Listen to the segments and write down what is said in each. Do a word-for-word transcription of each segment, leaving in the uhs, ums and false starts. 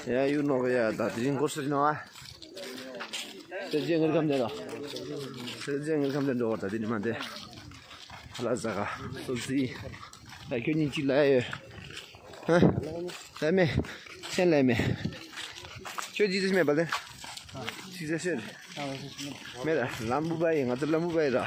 ཡ་ཡུ་ནོག་ཡ་ད་དེ་རིང་སྐོར་སོ་ཅི་ནོ་ཨ། སེར་བྱེས་དངུལ་ཁམས་དེ་རོ། སེར་བྱེས་དངུལ་ཁམས་དེ་འགྲོ་བར་ད་དེ་ནི་མ་དེ། ཧ་ལ་ཟ་ག་སོ་ཙི། ད་ཁྱོད་གཉིས་ཅི་ལ་ཡོད། ཧ། ལ་མེ། སེན་ལ་མེ། ཁྱོད་ཅི་ཙི་མེད་པ་དེ། ཅི་ཙི་ཤེར། མེད་ད་ལམ་བུ་བ་ཡི་ང་ཚོ་ལམ་བུ་བ་ཡི་ར།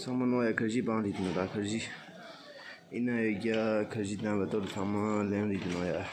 ཚང་མ་ནོ་ཡ་ཁར་ཇི་བང་རིག་ནོ་ད་ཁར་ཇི། ཨི་ན་ཡོད་རྒྱ་ཁར་ཇི་དང་བ་ཏོར་ཚང་མ་ལེན་རིག་ནོ་ཡ།